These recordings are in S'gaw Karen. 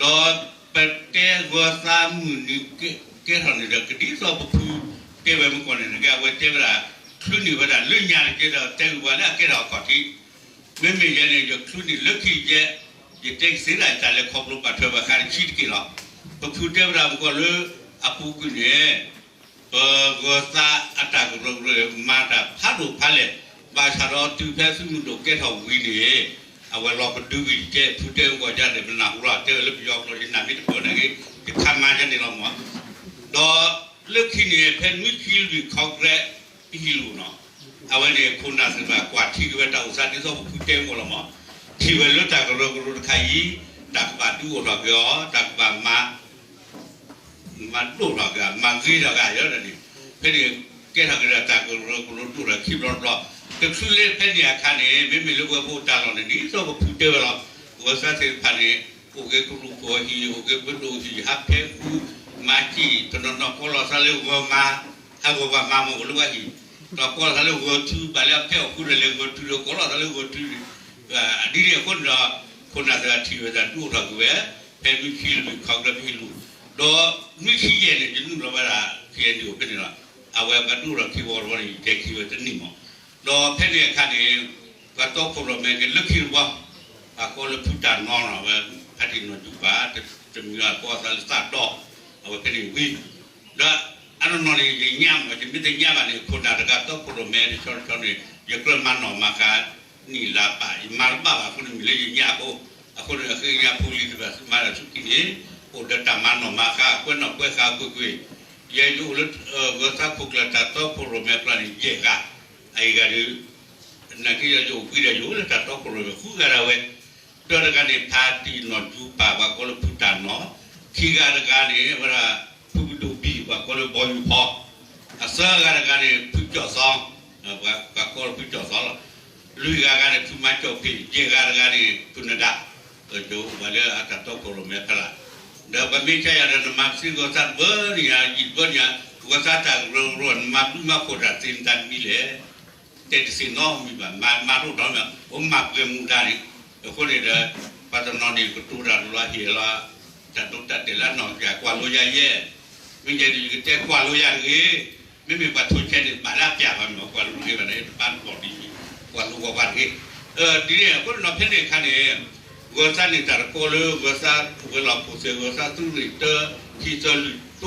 ဒီးပတဲဂီၤသးမုၢ်နံၤကဲထီၣ်န့ၣ်ဒီး ကဒ်သိးပဖုတဲဝဲမုၢ်ကီၢ်န့ၣ် နကဲအဝဲတဲဝဲဒၣ် ချုးန့ၢ်ဝဲဒၣ်လၢညါတကဲဒီး တဲဝဲပှၤလၢအကဲထီၣ်အခီၣ်ထံး မ့မ့ၢ်ယဲန့ၣ် ယချုးန့ၢ်လၢခံယဲ ယတဲကသ့ဒၣ်တၢ်လဲၤခီဖျိဘၣ်ထွဲဘၣ်ဃးတဆံးတက့ၢ်လီၤ. ပဖုတဲဝဲဒၣ်မုၢ်ကီၢ်လၢအပူၤကွံာ်န့ၣ် ပဂီၤသးအတၢ်ကရၢကရိ မၤတၢ်ဖးဒိၣ်ဖးလဲၢ် ဘၣ်ဆၣ်ဒီးတုၤဖဲသုးမုၢ်ဒိၣ်ကဲထီၣ်ဝံၤန့ၣ် အဝဲလီၤကဒုဝံၤတကဲ ဖုတဲမုၢ်ကီၢ်ဒ်န့ၣ် ပနၢ်ဟူလီၤ တဲဝဲလၢပယီၤကျိာ် ယနာ်မ့ၢ်တပၢၢ်န့ၣ်ဂ့ၤ ယခါမၤယဲန့ၣ်လီၤမး. ဒီးလၢခံန့ၣ် ဖဲနွံဆံလွံၢ် Congress ပဟံၣ်လူၤနီၤ အဝဲန့ၣ် ခိၣ်နၢ်သ့ၣ်တဖၣ် ကွၢ်ထံက့ၤဝဲတၢ်အိၣ်သးဒ်သိးပဖုတဲမုၢ်ကီၢ်လီၤမး ထံၣ်ဝဲလၢတၢ်ကရၢကရိတခါအံၤ တၢ်ကဘၣ်ဒုးအိၣ်ထီၣ်က့ၤအီၤ တၢ်ကဘၣ်မၤ မၤဒိၣ်ထီၣ်က့ၤ မၤဂ့ၤထီၣ်က့ၤယဲဒၣ်န့ၣ် ဖဲန့ၣ် ကဲထီၣ်က့ၤဒီးတၢ်ကရၢကရိဒိၣ်ထီၣ်ခံဘျီတဘျီ တချုးလၢဖဲန့ၣ်အခါန့ၣ် မ့မ့ၢ်လၢဝဲပအိၣ်တၢ်လီၢ်န့ၣ် ဒ်သိးပဖုတဲဝဲလီၤ ဂီၤသးသ့ၣ်တဖၣ်န့ၣ် အိၣ်က့ၤကရူၢ်ကီၢ်ဟံၣ် အိၣ်က့ၤပဒိၣ်ဟံၣ် ဟးဖဲဃူ မၤစံၣ် တနီၤနီၤကိးလီၤသးလၢဂီၤမၤ ဟးဂီၤဘၣ်မၤမ့ၢ်အိၣ်လၢဝဲဟံၣ် ဒီးကိးလီၤသးလၢဂီၤထူ ဘၣ်လၢအဖဲအီၣ်ဃူဒီးလဲၤဂီၤထူဒီးကိးလီၤသးလၢဂီၤထူန့ၣ် ဒ်န့ၣ်အဃိန့ၣ်ဒီး ခိၣ်နၢ်သ့ၣ်တဖၣ်ထံၣ်ဝဲတၢ်ဒုးအိၣ်ထီၣ်က့ၤဝဲ ဖဲနွံဆံလွံၢ် Congress ပဟံၣ်လူၤ ဒီးနွံဆံယဲၢ်န့ၣ် ယနုာ်လီၤဝဲဒၣ် ခ့ၣ်အဲၣ်ယူၣ်အိၣ်ဖဲန့ၣ်လီၤ. အဝဲပှၤဒုးအိၣ်ထီၣ်ခံဘျီတဘျီန့ၣ် ယတဲခံဝဲတနံၣ်မး ဒီးဖဲန့ၣ်အခါန့ၣ် ပှၤတီခိၣ်ရိၣ်မဲက့ၤလၢခံတဘျီ ပှၤကိးလၢဖုတၢ်နီၤနီၤ အဝဲဖးတံၢ်နီၢ်ဒူပၢ် တမံၤအကိးသးလၢသးတီ အဝဲဖဲန့ၣ်ဝံၤ ဒီးအနီၢ်နီၢ်န့ၣ် ယညါမး ယမ့ၢ်တညါဘၣ်န့ၣ် ခိၣ်နၢ်တဂၤတီခိၣ်ရိၣ်မဲတဆီတဆီန့ၣ် ယကြၢးမၤနီၣ်မၤဃါ နံၣ်လါပၢ် ယမၤတဘၣ်ဘၣ်အဃိန့ၣ် မ့ၢ်လၢယညါအဃိ အဃိန့ၣ် အဃ့ကညးဖိလံၤသ့ၣ်တဖၣ် သုမၤတၢ်ဆူခံန့ၣ် အိၣ်ဒီးတၢ်မၤနီၣ်မၤဃါ ကွဲးနီၣ်ကွဲးဃါကွ့ၢ်ကွ့ၢ် ယဲယအိၣ်လၢ ဂီၤသးခိၣ်ကျၢၢ်တၢ်တီခိၣ်ရိၣ်မဲအကျါန့ၣ် ယဲၢ်ဂၤ အအံၤဂၤဒီး နာ်က့ယအိၣ်ကွံာ်ဒီးယအိၣ်လၢတၢ်တီခိၣ်ရိၣ်မဲဃုဂၤဒၣ်ဝဲ တၢတဂၤန့ၣ် ဖးတံၢ်နီၢ်ဒူပၢ် ပှၤကိးလၢဖုတၢ်နီၤ, ခံဂၤတဂၤန့ၣ် ဝဲဒၣ် ဖုပဒိၣ်ဘံၣ် ပှၤကိးလၢဘီယူၤဖီ, အသၢဂၤတဂၤန့ၣ် ဖုကၠီၣ်သီ, ပှၤကိးလၢဖုကၠီၣ်သီလီၤ. လွံၢ်ဂၤတဂၤန့ၣ် ဖုမၤကၠီၣ်ဖ့ၣ်, ယဲၢ်ဂၤတဂၤန့ၣ် ဖုနဒါ, ဒီးကၠိဘၣ်လၢအတၢ်တီခိၣ်ရိၣ်မဲဖဲလၢ်, ဒီးပမ့ၢ်ကစၢ်ယွၤဒီး နမၤသ့ဂီၤသးတဘၢနံၣ်ညါ ယံာ်တဘၢနံၣ်ညါ, ဂီၤသးတၢ်ကရၢကရိ နမၤဘျုးမၤဖှိၣ်တၢ်သ့ၣ်နတၢ်တမံၤလဲၣ် တဲတသ့ၣ်နီတမံၤဘၣ်, မၤမၤတအိၣ်ဒီးမ့ၢ် အိၣ်မၤပှဲၤမူဒါန့ၣ်, အဃိန့ၣ်ဒီး ပှၤတနီၤန့ၣ် ကတိၤတၢ်လီၤဟ့ၣ်လီၤ, တၢ်ဒိတၢ်တဲာ်လၢအနီၢ်ကစၢ် ကွၢ်လိယၤယဲ, မ့ၢ်ယဲဒၣ်ယကတဲကွၢ်လိယၤတဂ့ၤ, မ့မ့ၢ်ပှၤထိၣ်ဆဲးန့ၣ် ဘၣ်လၢအပျၢ်ဘၣ်မ့ၢ် ကွၢ်လိတဂ့ၤဘၣ်န့ၣ် တဘၣ်တဘျီဒ်အံၤ, ကွၢ်လိကွၢ်ကွၢ်တဂ့ၤ, ဒ်န့ၣ်အဃိန့ၣ်ဒီး ဖဲန့ၣ်အခါန့ၣ် ဂီၤသးန့ၣ် တၢ်တကီလၢ ဂီၤသ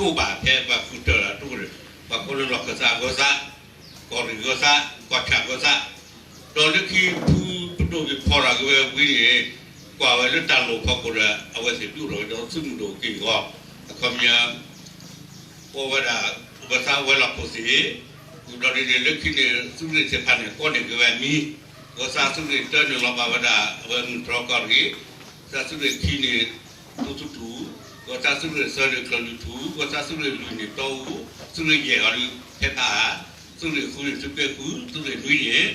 းဝဲၤလီၢ်ခိၣ်သ့ၣ် ဂီၤသးသုးရ့ၣ်တၢ ခံသၢလွံၢ်တအိၣ်ဘၣ် ဖဲပှၤဃုထၢလၢတအိၣ်န့ၣ်, ပှၤကိးလၢလီၢ်ခၢၣ်သးဂီၤသး, ကီၢ်ရ့ၣ်ဂီၤသး, ကီၢ်ဆၣ်ဂီၤသး, ဒီးလၢခံဖုပဒိၣ်က့ၤဖီၣ်ထီၣ်က့ၤဝဲဝံၤန့ၣ်, ကွၢ်ဝဲလၢတၢ်လိၣ်ဖီခိၣ်ဒီး အဝဲသ့ၣ်ဒုးအိၣ်ထီၣ်က့ၤဒီးသုးမုၢ်ဒိၣ်က့ၤအဂီၢ်, အခီပညီ ကိးဝဲဒၣ် ဂီၤသးဝဲၤလီၢ်ခိၣ်သ့ၣ်, ဝံၤဘျီဒ်န့ၣ် လၢခံန့ၣ် သုးရ့ၣ်သ့ၣ်တဖၣ်န့ၣ် ကိးန့ၢ်က့ၤဝဲအမံၤ, ဂီၤသးသုးရ့ၣ်တၢန့ၣ် လီၤဘၣ်ဝဲဒၣ် အဝဲမုၢ်တြီၢ်ကီၢ်ရ့ၣ်, ဂီၤသးသုးရ့ၣ်ခံန့ၣ် ထူသူတူၢ်, ဂီၤသးသုးရ့ၣ်သၢန့ၣ် ချၢၣ်လွံၢ်ထူၣ်, ဂီၤသးသုးရ့ၣ်လွံၢ်န့ၣ် တီအူ, သုးရ့ၣ်ယဲၢ်အီၤဒုး ဖဲဖးအါ, သုးရ့ၣ်ဃုန့ၣ် သုးက့ဃု, သုးရ့ၣ်နွံန့ၣ်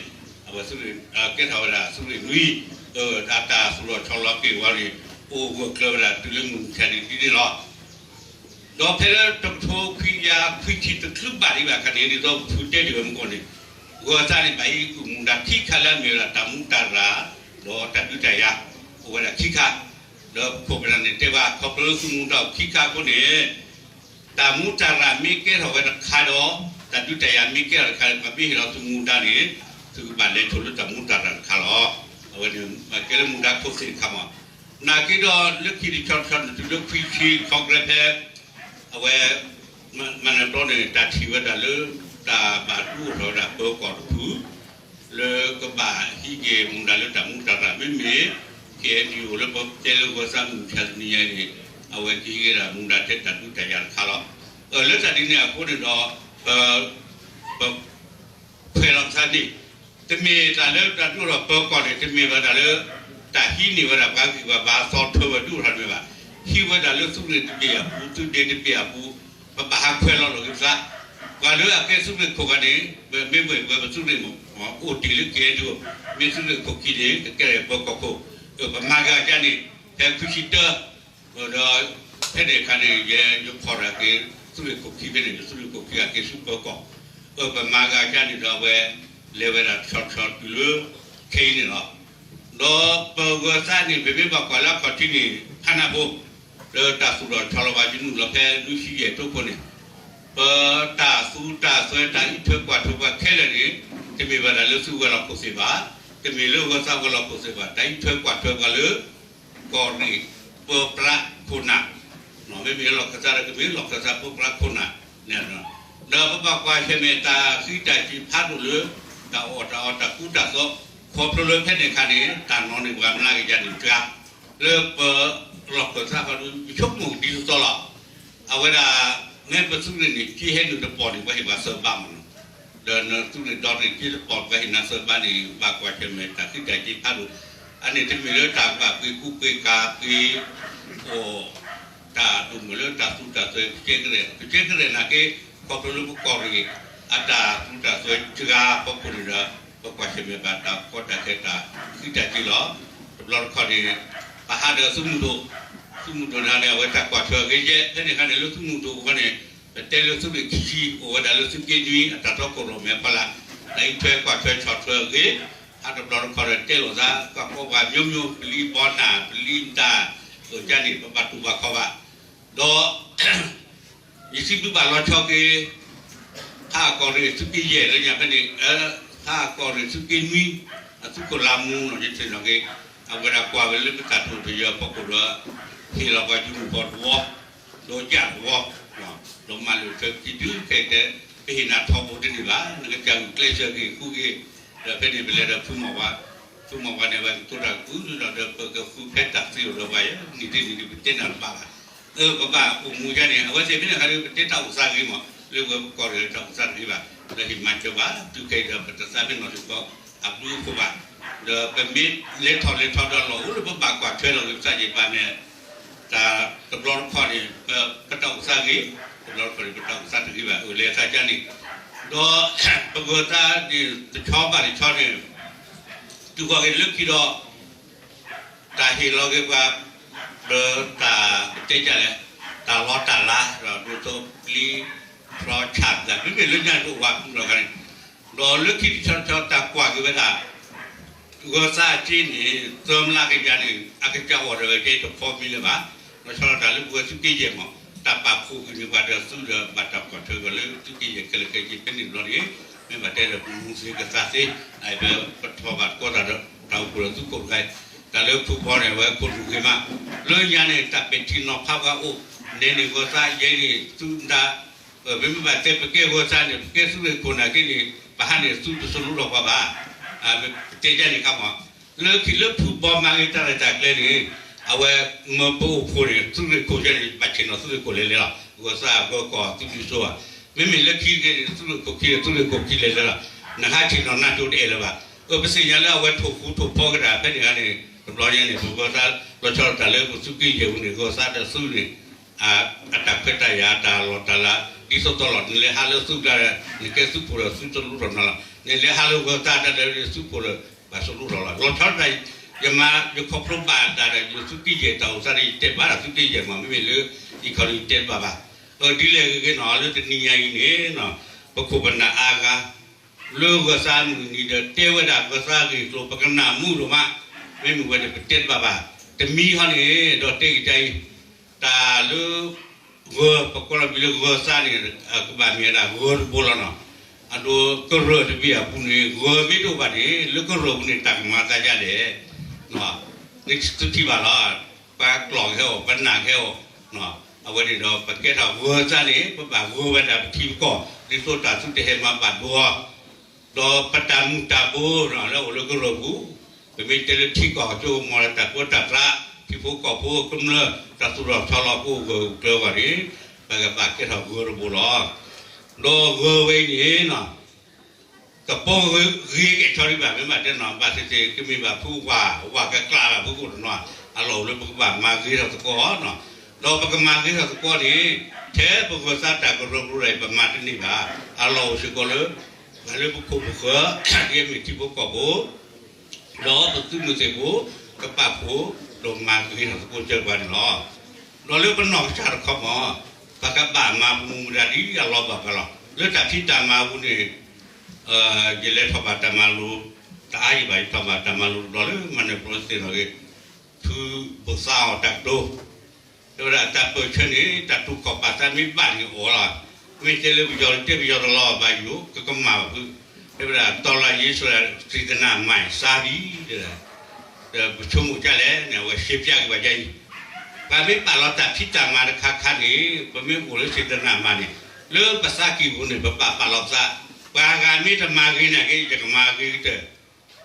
အဝဲသုးရ့ၣ် ကဲထီၣ်ဝဲဒၣ်သုးရ့ၣ်နွံ, အတၢ်သူၣ်လီၤဆီလီၤက့ၤဝဲန့ၣ် အိၣ်ဂၢၢ်ကျၢၤဝဲဒၣ်တုၤလၢမုၢ်မဆါတနံၤဒ်န့ၣ်လီၤ. ဒီးဖဲလၢတကထိခွံကယၤခွံဆံတချုးဘၣ်ဒံးဘၣ်အခါန့ၣ် ဒ်သိးပဖုတဲဒံးဝဲမုၢ်ကီၢ်န့ၣ်, ဂီၤသးန့ၣ် ဘၣ်ဟံးဃုာ်မူဒါခံခါလၢအမ့ၢ်ဝဲဒၣ်တၢ်မူတၢ်ရၢ် ဒီးတၢ်ဒုးတၢ်ယၤ အိၣ်ဝဲဒၣ်ခံခါ, ဒီးပခိၣ်ပနၢ်န့ၣ်တဲဘၣ် ခီဖျိလၢဃုမူဒါအိၣ်ခံခါအဃိန့ၣ် တၢ်မူတၢ်ရၢ်မ့ၢ်ကဲထီၣ်ဝဲတခါဒီး တၢ်ဒုးတၢ်ယၤမ့ၢ်ကဲထီၣ်တခါဒီး ပှၤမ့ၢ်ဟ့ၣ်လီၤသုးမူဒါန့ၣ် သုကဘၣ်လဲၤဆိလၢတၢ်မူတၢ်ရၢ်တခါလီၤ. အဝဲန့ၣ် ကဲလၢမူဒါခိၣ်သ့ၣ်တခါမး, နာ်က့ဒီးလၢခံတဆီတဆီန့ၣ် တုၤလၢခွံဆံ Congress ဖဲ အဝဲ မၤနၢၤဘျီန့ၣ် တၢ်ထံၣ်ဝဲဒၣ်လၢ တၢ်ဘၣ်ဒုးအိၣ်ထီၣ်ဝဲဒၣ်ပၢၤကီၢ်တဖု လၢကဘၣ်ဟံးက့ၤမူဒါလၢတၢ်မူတၢ်ရၢ် မ့မ့ၢ် KNDO လၢပတဲလၢဂီၤသးမုၢ်မဆါတနံၤညါန့ၣ် အဝဲကဟံးက့ၤဒၣ်မူဒါထဲတၢ်ဒုးတၢ်ယၤတခါလီၤ. လၢတၢ်ဒ်န့ၣ်အဃိန့ၣ်ဒီး ပ ပ ခွဲးလီၤပသးန့ၣ် တမ့ၢ်တၢ်လၢတၢ်ဒုးအိၣ်ထီၣ်ပၢၤကီၢ်န့ၣ် တမ့ၢ်ဘၣ်တၢ်လၢ တၢ်ဟံးန့ၢ်ဝဲဒၣ်ပှၤဂံၢ်ပှၤဘါအသီ ထၢဝဲဒုးအိၣ်ထီၣ်တမ့ၢ်ဘၣ်. ဟံးဝဲဒၣ်လၢသုးရ့ၣ်တဘ့ၣ်အပူၤ သုးဒ့တဘ့ၣ်အပူၤ ပဘၣ်ဟးခွဲးလီၤလီၤက့ၤပသး ပှၤလၢအကဲသုးရ့ၣ်ခိၣ်ဂၤန့ၣ် မ့ၢ်ဝဲပသုးရ့ၣ်မ့ၢ် အိၣ်တ့ၢ်လၢ KNDO မ့ၢ်သုးရ့ၣ်ခိၣ်ခံန့ၣ် ကကဲပၢၤကီၢ်ခိၣ် ပမၤဂ့ၤကန့ၣ် ဖဲခွံဆံတၢ ဒီး ဖဲန့ၣ်အခါန့ၣ် ယဲယဖီၣ်တၢ်က့ၤ သုးရ့ၣ်ခိၣ်ခံဖဲန့ၣ် သုးရ့ၣ်ခိၣ်ခံအက့ၤဆူပၢၤကီၢ် ပမၤဂ့ၤကန့ၣ်ဒီးအဝဲ လဲၤဝဲဒၣ်ဆီဆီတုၤလၢ ခဲအံၤန့ၣ်လီၤ. ဒီးပဂီၤသးန့ၣ် ပမ့ၢ်ဘၣ်ကွၢ်လၢအခီၣ်ထံးန့ၣ် ဖးနၢ်ဖိ လၢတၢ်သူၣ်ထီၣ်ဆီလီၤပှၤကလုာ်လီၤဖဲနွံဆံယဲၢ်အတီၢ်ပူၤန့ၣ်, ပတၢ်သူတၢ်စွဲတၢ်အံးထွဲကွၢ်ထွဲပှၤခဲလၢာ်န့ၣ်, တမ့ၢ်ဘၣ်တၢ်လၢသုဝဲၤလီၢ်ခိၣ်သ့ၣ်ဘၣ်, တမ့ၢ်လၢဂီၤသးဝဲၤလီၢ်ခိၣ်သ့ၣ်ဘၣ်, တၢ်အံးထွဲကွၢ်ထွဲပှၤလၢ ကီၢ်ရ့ၣ်ပၢပြးခိၣ်နၢ်, မ့မ့ၢ်လၢလီၢ်ခၢၣ်သးဒီးကမ့ၢ်လီၢ်ခၢၣ်သးပၢပြးခိၣ်နၢ်န့ၣ်, ဒီးပဘၣ်ကွၢ်ဆၢၣ်မဲာ်တၢ်ဃံးတၢ်စ့ၤဖးဒိၣ်လၢ တၢ်အီၣ်တၢ်အီတၢ်ကူတၢ်သိး, ခီဖျိလၢဖဲန့ၣ်အခါန့ၣ် တၢ်နီၣ်န့ၢ်ပှၤမျးကယၤန့ၣ်တဂၤ, လၢပလီၢ်ခၢၣ်သးဃီဒီး ယဆိကမိၣ်ဒ်သိးသိးလီၤ. အဝဲဒၣ် မ့ၢ်ပသုးရ့ၣ်န့ၣ် က့ဟဲနုာ်တပီၢ်န့ၣ် ပှၤဟ့ၣ်ပှၤသၢဘးမ့ၢ်နီၤ, ဒီးနသုးရ့ၣ်ဒီတရ့ၣ်က့တပီၢ် ပှၤဟ့ၣ်နၤသၢဘးန့ၣ် ဘၣ်ကွၢ်ဆၢၣ်မဲာ်တၢ်ဃံးတၢ်စ့ၤဖးဒိၣ်, အန့ၣ်တမ့ၢ်လၢတၢ်ဘၣ်ပှ့ၤကူပှ့ၤကၤပှ့ၤ အိၣ် တၢ်ဒိၣ်မုၢ်လၢတၢ်သူတၢ်စွဲကကဲကရဲၣ် ကကဲကရဲၣ်နာ်က့, ခီဖျိလၢပကီၢ်ရ့ၣ် အတၢ်သူတၢ်စွဲတဂၤအဖီခိၣ်န့ၣ်ဒီး ပကွၢ်ဆၢၣ်မဲာ်ဘၣ်တၢ်ကီတၢ်ခဲတၢ်ဃံးတၢ်စ့ၤလီၤ. တဘျီတခီၣ်န့ၣ် ပဟးဒီးသုးမုၢ်ဒိၣ်, သုးမုၢ်ဒိၣ်န့ၣ် အဝဲတၢ်ကွၢ်ထွဲအဂ့ၤယဲၢ် ဖဲန့ၣ်အခါန့ၣ် လၢသုးမုၢ်ဒိၣ်အဂီၢ်န့ၣ် ပတဲလၢသုးရ့ၣ်ခံဆံ အိၣ်ဝဲဒၣ်လၢသုးက့နွံ အတၢ်တီခိၣ်ရိၣ်မဲာ်ဖီလာ်, တၢ်အံးထွဲကွၢ်ထွဲဆီၣ်ထွဲအဂ့ၤ, ဟးတဘျီတခီၣ်ဒီးတဲလိာ်သး ကွၢ်ကီပှၤမျိုးမျိုး ပလံၤဘီနၢ် ပလံၤတၢ် အကန့ၣ် ပဘၣ်တူၢ်ဘၣ်ခီၣ်ဘၣ်, ဒီး ယစံးဘျုးဘၣ်လီၤဆီက့ၤ ဟးကီၢ်ရ့ၣ်သုးက့ယဲၢ်လၢညါဖဲန့ၣ်, ဟးကီၢ်ရ့ၣ်သုးက့နွံ အသုးခိၣ်လါမူနီၤ ယထံၣ်နီၤက့ၤ, အဝဲဒၣ်ကွၢ်ဝဲလၢပတၢ်တိာ်ပယီၤအဖီခိၣ်ဒီး ဟ့ၣ်လီၤပှၤယူၤမုၢ်ဖီတဝီ, ဒီးယၣ်တဝီ, ဒီးမၤလိာ်ထွဲက့ၤတုၤခဲအံၤတဲ ပဟ့ၣ်နၤထီဘိတန့ၢ်ဘၣ်, နကစၢ်ဂုာ်ကျဲးစၢးက့ၤဃုက့ၤ, ဒီးဖဲန့ၣ်ပလဲၤဒီးဖုမီၢ်ဝါ, ဖုမီၢ်ဝါန့ၣ် အဝဲကတိၤတၢ်ကပုၢ်လီၤဒီး ပကဃုဖဲတၢ်သ့အိၣ်ဒီးပှၤယဲၢ် နံၣ်တနံၣ်ဒ်ပတဲနၤတဘၣ်ဘၣ် အၢ ပဘၣ်အိၣ်မူယါန့ၣ် အဝဲသ့ၣ်မ့ၢ်တခါဒီး ပတဲတၢ်အိၣ်သးဂ့ၤမး လၢပဝဲပကီၢ်ရ့ၣ်တၢ်အိၣ်သးတဂ့ၤဘၣ်, ဒီးဟ့ၣ်မၤစၢၤဘၣ် တုၤခဲအံၤဒီး ပတသးမ့ၢ်နီၢ်စ့ၢ်ကီး အဘျုးအဖှိၣ်ဘၣ်, ဒီးပမ့ၢ်လဲၤထီၣ်လဲၤထီဒီးလီၢ်အိၣ်လၢပဘၣ်ကွၢ်ထွဲလီၤဂ့ၤပသးယံာ်ဘၣ်န့ၣ် တၢ်တဘျီတခီၣ်န့ၣ် ပတၢ်အိၣ်သးဂ့ၤ, တဘျီတခီၣ်န့ၣ် ပတၢ်အိၣ်သးတဂ့ၤဘၣ် အလဲၤသးကါန့ၣ်, ဒီးပဂၢၢ်သးန့ၣ် တဆီဘၣ်တဆီန့ၣ် တုၤဃီၤက့ၤလၢခံဒီး တၢ်ဟ့ၣ်လီၤက့ၤပှၤ ဒီးတၢ်တဲကလဲၣ် တၢ်လီတၢ်လၤ ဒီးဒိၣ်ထီၣ်ပျံၤ ထီၣ်ဆၣ်သး မ့မ့ၢ်လၢညါန့ၣ် တအိၣ်ဝဲမုၢ်လီၤဂၤန့ၣ်, ဒီးလၢခံတဆီတဆီတၢ်ကွၢ်က့ၤဝဲဒၣ် ဂၢၢ်သးအစ့န့ၣ် သၢမျးကယၤန့ၣ် အကစၢ်အိၣ်ဒီးဝဲကဲတခီမံၤလၢၤဘၣ်, လီၤဆီဒၣ်တၢ်လၢပဝဲသုးက့ယဲၢ်မး တၢ်ပာ်ဖှိၣ်က့ၤန့ၢ်ပှၤဒီးသုးဒီးဘၣ်တၢ်ကွၢ်ထွဲက့ၤလၢသုးက့ယဲၢ်ခဲလၢာ်ခဲဆ့ဖဲန့ၣ်တဘျီန့ၣ်, မ့ၢ်ဘၣ်တဲဒီးပမူသ့ကသးသ့, ပထီၣ်ဘၣ်တကီတၢ်ဒီးတၢ်အိၣ်ဖှိၣ်ဒီးသုးခိၣ်တဂၤ, တၢ်လၢဖုဘီန့ၣ် အဝဲခိၣ်နူာ်ဂ့ၤမး, လၢညါန့ၣ် တၢ်ပဲာ်ထံနီၤဖးပှၤအိၣ်, နဲန့ၣ်ဂၢၢ်သးယဲန့ၣ် သုးဒၣ် ပမ့ၢ်ဘၣ်တဲပကဲဂၢၢ်သးန့ၣ် ပကဲသုးရ့ၣ်ခိၣ်နာ်က့န့ၣ် ပဟးန့ၣ်သုးတစလူထီၣ်ပှၤဘၣ်, ပတဲယါန့ၣ်ခါမး, လၢခံလၢဖုဘီမၤဂ့ၤတၢ်ရဲၣ်တၢ်ကျဲၤန့ၣ် အဝဲမၢပအိၣ်ဖှိၣ်န့ၣ် သုးရ့ၣ်ခိၣ်ယဲန့ၣ် ဘၣ်ဆ့ၣ်နီၤသုးရ့ၣ်ခိၣ်လဲၤလဲၤလီၤ, ဂၢၢ်သးဂၢၢ်ကီၢ်သုးဒုစိဧါ, မ့မ့ၢ်လၢခံက့န့ၣ် သုးရ့ၣ်ခိၣ်ခံန့ၣ် သုးရ့ၣ်ခိၣ်ခံလဲၤလဲၤလီၤ, နဟးဆ့ၣ်နီၤနၢ်ကၠိတအဲၣ်လၢၤဘၣ်, ပသ့ၣ်ညါလၢအဝဲထိၣ်ဃူထိၣ်ဖိကတၢၢ်ဖဲန့ၣ်ဂၤန့ၣ် တဘျီညါန့ၣ် ပဂၢၢ်သး လီၤဆီဒၣ်တၢ်လၢပသုးက့ယဲၢ်ပူၤန့ၣ် ဂၢၢ်သးဒီးသုးန့ၣ် အတၢ်ခွဲးတၢ်ယာ်တၢ်လီၢ်တၢ်လၤ ဒ်သိးသိးလီၤ နလဲၤဟးလၢသုးကျါဒီး နကဲသုးခိၣ်ဒီးသုးတလူထီၣ်နီၤလီၤ, နလဲၤဟးလၢဂၢၢ်သးတၢ်ဒီးသုးခိၣ်ဒီး ဘၣ်တလူထီၣ်လီၤ, လီၤဆီဒၣ်တၢ် ယမၤ ယခီဖျိဘၣ်တၢ်ဒီး ယသုးက့ယဲၢ်တၢ်အိၣ်သးဒီး ယတဲဘၣ်တၢ်သုးက့ယဲၢ်မး မ့မ့ၢ်လၢ economy တဲတဘၣ်ဘၣ်, ဒ်လဲၣ်ဂ့ၤဂ့ၤနီၤ လၢတနံၤညါအံၤန့ၣ် ပခိၣ်ပနၢ်အါဂၤ လၢဂၢၢ်သးမုၢ်နံၤဒီး တဲဝဲဒၣ်ဂၢၢ်သးဂ့ၢ်ကျိၤ ပကနၣ်မုာ်ဒိၣ်မး, မ့မ့ၢ်ဝဲန့ၣ် ပတဲတဘၣ်ဘၣ်, တမံၤဟီန့ၣ် ဒီးတဲက့ၤတၢ်အံၤ, တၢ်လၢ ဂၢၢ် ပကိးလီၤဘံၤလၢဂၢၢ်သးန့ၣ် ကဘၣ်မ့ၢ်ဝဲဒၣ်ဂၢၢ်တဘိလီၤနီၤ, အဒိ ကရၢၢ်တဘ့ၣ်အပူၤန့ၣ် ဂၢၢ်မ့ၢ်တအိၣ်ဘၣ်န့ၣ် လၢကရၢၢ်ပူၤန့ၣ် တၢ်ကမၤသးဒ်လဲၣ်, နသုထံၣ်ဘၣ်လီၤ, ပှၤကျီၢ်ကဟဲအိၣ် ပနၢ်ကဟဲအိၣ်, အဝဲန့ၣ်ဒီး ပကဲထီၣ်ဂၢၢ်သးန့ၣ် ပဘၣ်ဂၢၢ်ဝဲဒၣ်ပထံပကီၢ် ဒ်သိးတၢ်သုတဟဲမၤဘၣ်ဒိအီၤ ဒီးပတၢ်မူၤတၢ်ဘှီး လၢအိၣ်လၢကရၢၢ်ပူၤ, ပမ့ၢ်တဲလၢထံကီၢ်ကၠိကမီၤလၢတၢ်ပၢတၢ်ပြး ထံဖိကီၢ်ဖိကမျၢၢ် တၢ်သူၣ်ထီၣ်ဆီလီၤကအိၣ်ဂၢၢ်ကျၢၤအဂီၢ်န့ၣ် ပကဘၣ်ကဲထီၣ်ဂၢၢ်တဘိလီၤ. ဒီးဂၢၢ်ဝဲအံၤန့ၣ် ကပီၤဂ့ၤကဲၣ်ဆိးဒံးဘၣ် မ့ၢ်ဘၣ်တဲနီၤ ဘၣ်သ့ၣ်သ့ၣ် ကမ့ၢ်ဘၣ်ဖုဝါ ဝါကကျးလၢဖုကိၣ်တနီၤ အလီၢ်အိၣ်လၢပကဘၣ်မၤဂ့ၤထီၣ်သကိးနီၤ, ဒီးပကမၤဂ့ၤထီၣ်သကိးန့ၣ် ထဲပဂၢၢ်သးတၢ်ကရၢကရိအံၤ ပမၤတန့ၢ်ဘၣ်, အလီၢ်အိၣ်စ့ၢ်ကီးလၢ ပှၤလၢပခိၣ်ပဃၢၤ ယဲမ့ၢ်ထံဖိကီၢ်ဖိ ဒီးပသုးမုၢ်သ့ၣ်ဖိ ကပာ်ဖှိၣ် ဒီးမၤဂ့ၤထီၣ်သကိးကဲပှၤန့ၣ်လီၤ. ဒီးလၢပနီၢ်ကစၢ်တခီမး ပကဘၣ်မၤပမူမတၤဒ်အလီၢ်ဘၣ်ပှၤလီၤ. လၢတၢ်ဖံးတၢ်မၤအပူၤန့ၣ် ယလဲၤထီၣ်ဘၣ်တၢ်မၤလိ တအါယံၤဘၣ် ယထီၣ်ဘၣ်တၢ်မၤလိတဘျီလၢ မၤနၢၤပျီသ့ၣ်နီၣ်ဂ့ၤ ဖုဘိၣ်သါအီၤတၢ်ကတိၤ တဲဝဲဒၣ်တၢ်ပၢၢ်ဆၢန့ၣ် တၢ်တိာ်ခီၣ်ပာ်သးမ့ၢ်ဘၣ်န့ၣ်အိၣ်လီၤ. မ့ၢ်တဲလၢပယီၤတဲပယီၤတလီၤဘၣ်ယိၤ ကကမၣ်ဘၣ်ဖုး. တဲဝဲဒၣ် တော်လှန်ရေးဆိုတာ စေတနာမှန် စါဘံ တဲဒၣ် ပဆိကမိၣ်ဒ်လဲၣ်န့ၣ် အဝဲရှဲပျၢ်က့ၤဘၣ်ဒ်အံၤ, ပှၤမ့ၢ်ပာ်လီၤတၢ်ဖံးတၢ်မၤတခါခါန့ၣ် ပမ့ၢ်အိၣ်လၢ စေတနာမှန် န့ၣ် လၢပသးကံၢ်ပူၤန့ၣ် ပပာ်ပာ်လီၤပသး, ပှၤဂၤမ့ၢ်တမၤဂ့ၤနာ်က့ ယကမၤဂ့ၤကတၢၢ်,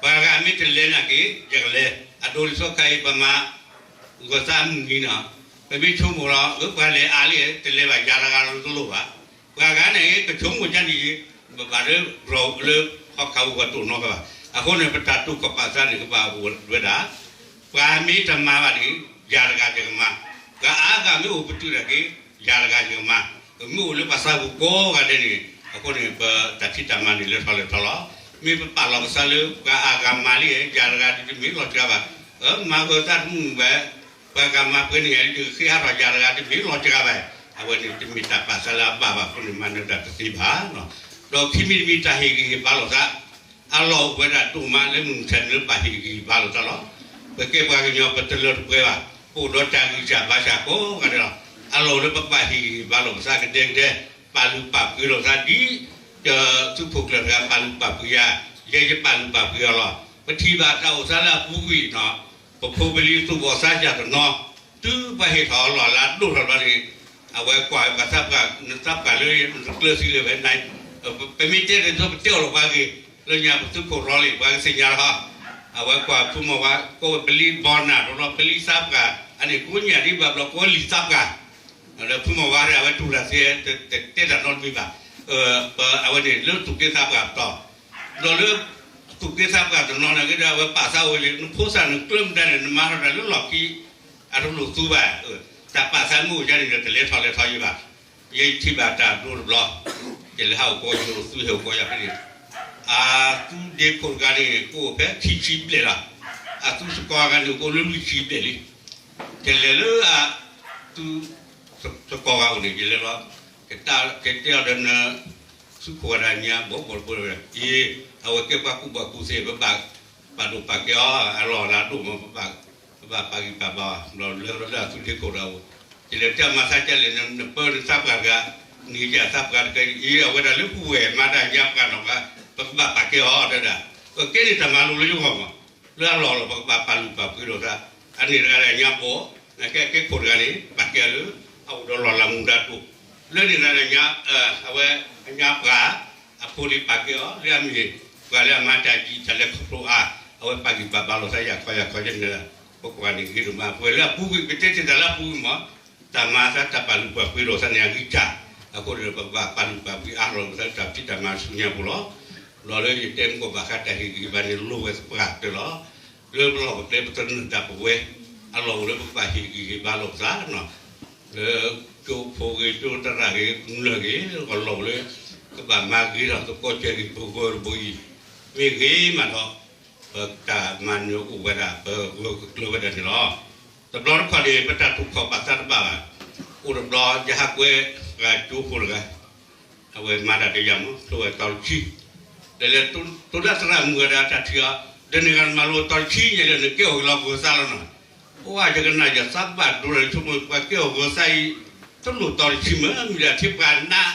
ပှၤဂၤမ့ၢ်တလဲၤနာ်က့ ယကလဲၤ, အဒိလံာ်စီဆှံခဲအံၤ ပမၤ ဂီၤသးမုၢ်နံၤနီၤ, ပမ့ၢ်ဆိကမိၣ်လီၤ အၢ ပှၤလဲၤအါလံ တလဲၤဘၣ် ယၤတဂၤလီၤတလိၣ်ဘၣ်, ပှၤဂၤန့ၣ် ကဆိကမိၣ်ဒ်န့ၣ် ဘၣ်လၢ ဘျီလၢ ဟီၣ်ခးပူၤပှၤတိၢ်နီၣ်ကဘၣ်, အဃိန့ၣ် ပတၢ်တိာ်ခီၣ်ပာ်သးန့ၣ် ကဘၣ်အိၣ်ဝဲဒၣ် ပှၤမ့ၢ်တမၤဘၣ်န့ၣ် ယၤတဂၤယကမၤ, ပှၤအါဂၤမ့ၢ်အိၣ်ပတုာ်နာ်က့ ယၤတဂၤယကမၤ, ပမ့ၢ်အိၣ်လၢပသးပူၤကိးဂၤဒဲးန့ၣ် အဃိန့ၣ် ပတၢ်ဖံးတၢ်မၤန့ၣ် လဲၤထီၣ်လဲၤထီလီၤ. မ့ၢ်ပပာ်လီၤပသးလၢ ပှၤအါဂၤမၤလံ ယၤတဂၤဒ်တမ့ၢ်လီၤစှၤဘၣ်, မၤဂီၤသးတမုာ်ဘၣ်, ပှၤဂၤမၤပှဲၤန့ၣ် ယကဃ့အါထီၣ်ယၤတဂၤဒ်တမ့ၢ်လီၤစှၤဘၣ်, အဝဲန့ၣ်တမ့ၢ်တၢ်ပာ်သးလၢအဘၣ်ဘၣ်အဃိန့ၣ် မၤနၢၤတၢ်တသ့ဘၣ်. ဒီးခံမံၤတမံၤတၢ်ဟ့ၣ်ဂံၢ်ဟ့ၣ်ဘါလိာ်သး အလီၢ်အိၣ်ဝဲဒၣ်ဒိၣ်မးလၢမုၢ်မဆါတနံၤလၢပဘၣ်ဟ့ၣ်ဂံၢ်ဟ့ၣ်ဘါလိာ်သးလီၤ. ပကဲပှၤကညီပတလၢတပှဲၤဘၣ်, ပအိၣ်ဒီးတၢ်ဂံၢ်စၢ်ဘါစၢ်ကိးဂၤဒဲးလီၤ. အလီၢ်အိၣ်လၢပကဘၣ်ဟ့ၣ်ဂံၢ်ဟ့ၣ်ဘါလိာ်ပသးကဒဲကဒဲ, ပာ်လုၢ်ပာ်ပှ့ၤလိာ်သးဒ် သုးခိၣ်ကျၢၢ်တဂၤပာ်လုၢ်ပာ်ပှ့ၤယၤ, ယဲယပာ်လုၢ်ပာ်ပှ့ၤအီၤလီၤ. ပထံၣ်ဘၣ်တၢ်အိၣ်သးလၢအပူၤကွံာ်နီၤ, ပဖိပလံၤသူၣ်ဘီၣ်သးစၢ်တနီၤ, တုၤပှၤဟ့ၣ်ထီၣ်အလီၢ်လၢအဒိၣ်ထီၣ်ဘျီန့ၣ် အဝဲကွၢ်ပှၤသးပှၢ် နသးပှၢ်လၢနတကျၢၤသံလၢၤဘၣ်, ပမ့ၢ်တဲတၢ်ဒ်သိးပတဲအီၤလီၤပှၤဂ့ၤ, လၢညါပသုးခိၣ်ရီလံ ပှၤကသ့ၣ်ညါလီၤ, အဝဲကွၢ်ဖုမီၢ်ဝါ ကိးဝဲပလံၤဘီနၢ်တဘျီ ပလံၤသးပှၢ်, အန့ၣ်ကိးညၣ်ဒ်ဘၣ်ဘျီ ကိးလံာ်သးပှၢ်, ဒီးဖုမီၢ်ဝါဒီး အဝဲတူၢ်တၢ်သ့ တတဲတၢ်နီတမံၤဘၣ်, အဝဲန့ၣ်လၢသူၣ်က့သးပှၢ်ပတီၢ်, ဒီးလၢ သူၣ်က့သးပှၢ်တနီၤနာ်က့ဒီး အဝဲပာ်သးအိၣ်လံ နဖိသၣ်နကျၢၤမတၤန့ၣ် နမၤထီၣ်တၢ်လၢလီၢ်ခံ အတလိၣ်သူဘၣ်, တၢ်ပာ်သးမ့ၢ်အိၣ်ဒ်န့ၣ်ဒီး တလဲၤထီၣ်လဲၤထီယံၤဘၣ်, ယထံၣ်ဘၣ်တၢ်ဒိတဘျီ, ယလဲၤဟးအိၣ်ကိးယိၤ သုဟဲအိၣ်ကိးယၤဖဲန့ၣ်, အသုးဒ့ခိၣ်တဂၤန့ၣ် ကအိၣ်ဖဲခံဆံဘျဲၣ်လီၤ, အသုးစကီၤဂၤန့ၣ် ကအိၣ်လၢလွံၢ်ဆံဘျဲၣ်လံ, ယလဲၤလၢအသုးစကီၤဂၤအိၣ်န့ၣ် ယလဲၤလီၤ, ကတဲအီၤဒီးန သုးခိၣ်ဝဲဒၣ်ညါဘီဘီတဘိဝဲ, အံၤ အဝဲကဲပှၤကူၣ်ဘၣ်ကူၣ်သ့ ပဘၣ်ပာ်ဒိၣ်ပာ်ကဲအီၤ အလီၢ်လၢအဒိၣ်မး ပဘၣ်ပာ်ဂံၢ်ပာ်ဘါအီၤ ဘျီလၢလၢအသုးဒ့ခိၣ်တဂၤအိၣ်, ယလဲၤတဲမၤသးကလဲၣ် နပၢနသးပှၢ်တဂၤ န့ၣ်ယသးပှၢ်တဂၤအံၤ အဝဲဒၣ်လၢပဝဲၢ်မၤတၢ်ညါပှၤနီၢ်ပှၤ ပကဘၣ်ပာ်ကဲအီၤတဲဒၣ်, ပကဲန့ၣ်တၢ်မၤလိလၢယဂီၢ်မး, လၢအလီၢ်လီၤ ပကဘၣ်ပာ်လုၢ်ပာ်ပှ့ၤလိာ်သး, အန့ၣ်တဂၤဒီးညါဘီ, နကဲကဲခိၣ်တဂၤန့ၣ် ပာ်ကဲအီၤလၢ အအိၣ်ဒီးလီၢ်လၤမူဒါဒိၣ်, လၢန့ၣ်တဂၤဒီးညါ, အဝဲအညါပှၤ အဖိလံၤပာ်ကဲအီၤ လၢအမ့ၢ်ပှၤလၢအမၤတၢ်ယံာ်တၢ်လဲၤခီဖျိအါ, အဝဲပာ်ဂံၢ်ပာ်ဘါလိာ်သးယၤခီယၤခီယဲၢ်န့ၣ်, ပကွၢ်န့ၣ်ဂ့ၤဒိၣ်မး ပဝဲလၢအပူၤကွံာ် ပတဲတ့ၢ်တၢ်လၢအပူၤကွံာ်မး, တၢ်မၤသးတၢ်ပာ်လုၢ်ပာ်ပှ့ၤလိာ်သးန့ၣ် အဂံၢ်စၢ်, အဃိန့ၣ် ပကဘၣ်ပာ်လုၢ်ပာ်ပှ့ၤအါထီၣ်လိာ်သးလၢတၢ်ဖံးတၢ်မၤဆူညါပူၤလီၤ. လီၤလၢယတဲမုၢ်ကီၢ်ဘၣ်ဃးတၢ်ဟ့ၣ်ဂံၢ်ဟ့ၣ်ဘါန့ၣ်လိၤဝဲသပှၢ်ကတၢၢ်လီၤ. လၢပလီၢ်ပကျဲပတနၢၤတၢ်ပဝဲ, အလီၢ်အိၣ်လၢပကဘၣ်ဟ့ၣ်ဂံၢ်ဟ့ၣ်ဘါလိာ်ပသး, လၢကၠိဖိဂ့ၤ ကၠိသရၣ်ဂ့ၤ ကမျၢၢ်ဂ့ၤ, အလီၢ်အိၣ်လၢ ကဘၣ်မၤဂ့ၤထီၣ်သကိးကဲဂ့ၤ ပဂီၢ်တဘိအံၤ, မ့ၢ်ဂ့ၤမးဒီး ပတၢ်မၤနၢၤအိၣ်ဝဲဒၣ် ပဂၢၢ်ကကျၢၤဝဲဒၣ်န့ၣ်လီၤ. တဘျီတခီၣ်န့ၣ် ပတၢ်တိာ်ခီၣ်ပာ်သးတဘၣ်ဘၣ်. အိၣ်တဘျီ ယဟးကွဲ ပှၤကၠိဖိတဂၤ အဝဲမၤတၢ်ဒီးယၤမး ဖျိဝဲတီၤတဆံ, ဒီးလဲၤတိၤဒၣ်သရၣ်မုၣ်ဝဲဒၣ်တၢ်ထံၣ်အီၤ, ဒီးန့ၣ်ဂၤနမၤလိတီၤတဆံညါဒီး နကဲအီၣ်က့ၤလီၤဂီၤသးလီၤနီၤ. အိၣ် ယကနၣ်ယသးဘၣ်ဒိလီၤ ဆိကမိၣ်ပှၤကဲအီၣ်ဂီၤသးအံၤ တလိၣ်တီၤတဆံမ့ၢ် မ့ၢ်ဒၣ်ထဲပှၤနး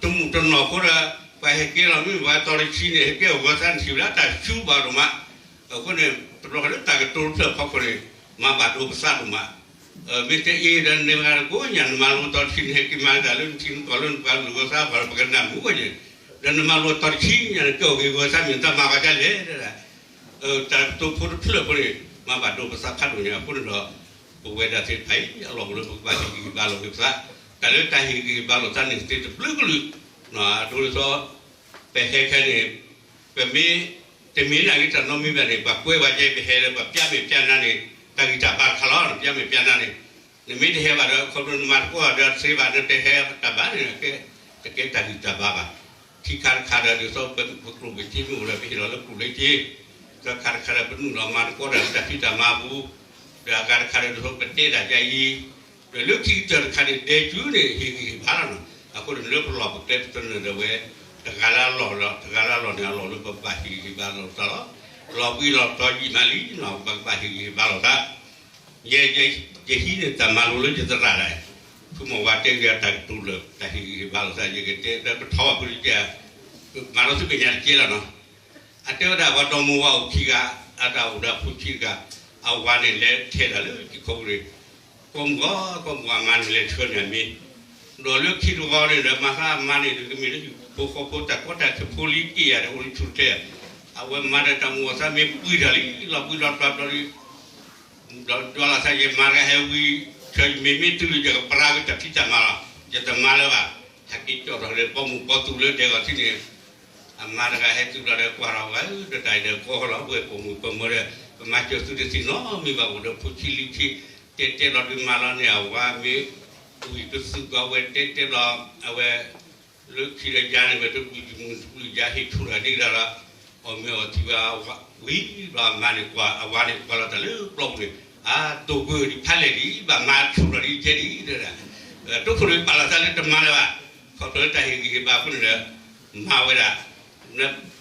တမုၣ်တနီၢ်ဖိဒီး ပှၤဟဲကဲလီၤ မ့ၢ်ပှၤတီၤတဆံန့ၣ် ဟဲကဲအီၣ်ဂီၤသးန့ၣ် ထံၣ်ဝဲဒၣ်တၢ်ဆူဘၣ်ဒိၣ်မး, အဃိန့ၣ် တဘျီဃီလၢတၢ်ကတိၤတဖျၢၣ်ဖီခိၣ်န့ၣ် မၤဘၣ်ဒိပသးဒိၣ်မး, မ့ၢ်တဲအ့ၣ်ဒီးန့ၣ်ဂၤကိးညါ နမၤလိတီၤတဆံန့ၣ် ဟဲက့ၤမၤသးလၢနထံနကီၢ်လၢနပှၤလုၢ်ဂီၤသးပှၤ ပကနၣ်မုာ်ဝဲန့ၣ်, ဒီးနမၤလိတီၤတဆံညါန့ၣ် ကဲအီၣ်ဂ့ၤဂီၤသးမ့ၢ်တၢ်မၤဘၣ်ဒ်လဲၣ် တၢ်ကတိၤဖိတဖျၢၣ်ဖိန့ၣ် မၤဘၣ်ဒိပသးဖးဒိၣ်ညါအဃိန့ၣ်ဒီး ပဝဲဒၣ်သ့ၣ်တဖၣ်အံၤ အလီၢ်အိၣ်လၢပကဘၣ်ဟ့ၣ်ဂံၢ်ဟ့ၣ်ဘါလိာ်က့ၤပသး, တၢ်လၢတၢ်ဟ့ၣ်ဂံၢ်ဟ့ၣ်ဘါလိာ်သးန့ၣ်သ့တဘျုးကလုာ်, အဒိဒ်သိး ပဟဲခဲန့ၣ် ပမ့ၢ် တမ့ၢ်နာ်က့တၢ်နီတမံၤဘၣ်န့ၣ် ပှၤကွဲပှၤကဲ ပဟဲလၢပှၤပျၢ်မဲာ်ပျၢ်နါန့ၣ် တၢ်ဂံၢ်တၢ်ဘါတခါလီၤ, ပျၢ်မဲာ်ပျၢ်နါန့ၣ် နမ့ၢ်တဟဲဘၣ်ဒီး ခီဖျိနမၤသကိးဒီးတသ့ဘၣ် နတဟဲတၢ်ဘၣ်န့ၣ် တကဲတၢ်ဂံၢ်တၢ်ဘါဘၣ်. ထံခါတခါဒီး ဒ်သိးပကျိၣ်ပစ့မ့ၢ်အိၣ်ဒီး ပဟ့ၣ်လီၤလၢကျိၣ်လၢစ့, ဒီးခါတခါဒီး ပနုာ်လီၤမၤသကိးတၢ်လၢတၢ်ဖံးတၢ်မၤအပူၤ, ဒီးအဂၤတခါဒီး ဒ်သိးပတဲတၢ်ယါအံၤ, ဒီးလၢခံကတၢၢ်တခါန့ၣ် ဒဲကၠူန့ၣ် ဟ့ၣ်ဂံၢ်ဟ့ၣ်ဘါလီၤနီၤ. အဃိန့ၣ် လၢပလီၢ်ပကျဲပတနၢၤဒီးဝဲ တဂၤလၢအလီၢ်လီၤ တဂၤလၢအလီၢ်န့ၣ် အလီၢ်လၢပကဘၣ်ဟ့ၣ်ဂံၢ်ဟ့ၣ်ဘါလိာ်သးလီၤ. လီၤဘှံးလီၤတီၤယံာ်မးလံနီၤ ပကဘၣ်ဟ့ၣ်ဂံၢ်ဟ့ၣ်ဘါလိာ်သး, ယဲယဲ ယဟံးန့ၢ်တၢ်မၤလိလၢယသရၣ်ဒၣ်, ဆိကမိၣ်ဝဲတဲဂ့ၤတၢ်ကတိၤလၢ တၢ်ဟ့ၣ်ဂံၢ်ဟ့ၣ်ဘါလိာ်သး ယကတဲလၢပထီၣ်ဘၣ်ဖုတကဲ, မၤလီၤသုမဲာ်ညါတကဲလီၤနီၤ. အတဲဝဲဒၣ်ပှၤဒီမါဝၤအိၣ်ခံဂၤ, အတၢ်အိၣ်ဒီးဖိဆံးတဂၤ, အဝၤန့ၣ်လဲၤထဲဒၣ်လၢထံခိၣ်ပူၤန့ၣ်, ကိးမုၢ်ဂီၤကိးမုၢ်ဂီၤ အမါန့ၣ်လဲၤဆှၢန့ၢ်အမ့ၢ်, ဒီးလၢခံတဝီန့ၣ်ဒီး မၤသးအမါန့ၣ်ဒီး ကမ့ၢ်လၢဖိဃီဖိတၢ်ကီတၢ်ခဲဖိလံက့ၤယၤဒီး အိၣ်လၢဆူၣ်တဲ, အဝဲမၤဒီးတၢ်မုၢ်အီၣ်သးမ့ၢ်ပှံၤတၢ်လံ လီၤပှံၤလီၤပှၤဘျီဒီး ဒီးဒွးလီၤသးယမါတဂၤဟဲဝံၤ, ဆၢယမ့ၢ်မ့ၢ်တုၤလၢယကပရၢကတၢ်ဖံးတၢ်မၤလီၤ, ယတမၤလၢၤဘၣ်, ဟဲက့ၤကၠီၣ်ထီၣ်လၢပိာ်မုၣ်ပိာ်သူၣ်လၢဒဲကဝီၤထံန့ၣ်, အမါတဂၤဟဲတုၤလီၤဒီးကွၢ်ထီၣ်ဝဲ, ဒီးတၢ်အံၤဒီးကိးလီၤဝဲပိာ်မုၣ်ပိာ်မၢၤဒီး, ပမၤစၢၤသုတသ့နီတမံၤဘၣ် အိၣ်ဒီးဖိဆံးလံၤဆံး, တဲတဲလီၤဒုးမၤလီၤန့ၢ်အဝၤမ့ၢ်, ဝံၤပသူၣ်ဘၣ်ဝဲတဲတဲလီၤ, အဝဲ လၢခံဒီးယၤန့ၣ် ဝဲတဘျုးမုၢ်တဘျုးယၤဟ့ၣ်ဆူၣ်တၢ်ဒ်တၢ်ဒီး, အီၣ်မ့ၤအီထံဝဲဝံၤဘျီ အမါန့ၣ်ကွၢ် အဝၤန့ၣ်ကွၢ်လီၤတၢ်လၢပျီပူၤန့ၣ်, အတိာ်ပၢၢ်ဒံးဖးလဲၢ်ဒံး ဘၣ်မၤဆူၣ်ထီၣ်ဒံးကဲဒံး, တိခိၣ်န့ၣ်ပာ်လီၤသးလၢတမၤလၢၤဘၣ်, ခီဖျိလၢတၢ်ဟ့ၣ်ဂံၢ်ဟ့ၣ်ဘါအဃိန့ၣ်ဒီး, မၤဝဲဒၣ်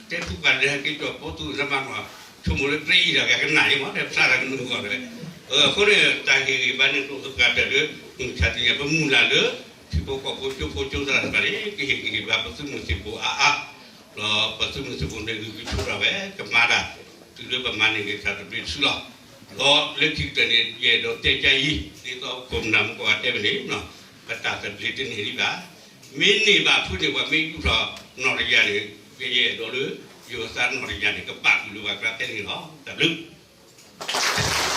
တဲဖုပှၤလၢဟဲက့ၤကၠီၣ်ပိာ်သူၣ်သးမးနီၤ, ဆိကမိၣ်လၢကျဲအံၤတၢ်ဂၤကနၣ်ယမး ဖျါတၢ်ကနူၤဂီၢ်တဝဲ, အဃိန့ၣ် တၢ်ဟ့ၣ်ဂံၢ်ဘါန့ၣ် တအိၣ်သပှၢ်တၢၢ်လၢ မုၢ်ဆါတနံၤ ပမုၢ်လၢ်လၢ ထံဖိကီၢ်ဖိကၠိဖိကၠိသရၣ်တဖၣ်န့ၣ် ကဟ့ၣ်ဂံၢ်ဟ့ၣ်ဘါပသုးမုၢ်သံၣ်ဘိအါအါ, ဒီးပသုးမုၢ်သံၣ်ဘိန့ၣ်ဂုာ်ကဆိးထီၣ်ဝဲ ကမၤတၢ် တုၤလၢပမၤန့ၢ်က့ၤတၢ်သဘျ့တစုလီၤ. ဒီးလၢခံကတၢၢ်န့ၣ် ယအဲၣ်ဒိးတဲကါအံၤ ဒ်သိးခိၣ်နၢ်မုၢ်ကီၢ်ဂၤတဲဝဲန့ၣ်, ပတၢ်သဘျ့တန့ၢ်ဒံးဘၣ်. မ့ၢ်န့ၢ်ဘၣ်ဖုန့ၣ် ပှၤမ့ၢ်ယူၢ်ထီၣ်နီၢ်တယၢ်န့ၣ်, ယအဲၣ်ဒိးလၢ ယသးနီၢ်တယၢ်န့ၣ် ကပာ်ဃုာ်လၢပှၤကျါတဲန့ၣ်လီၤ. တၢ်ဘျုး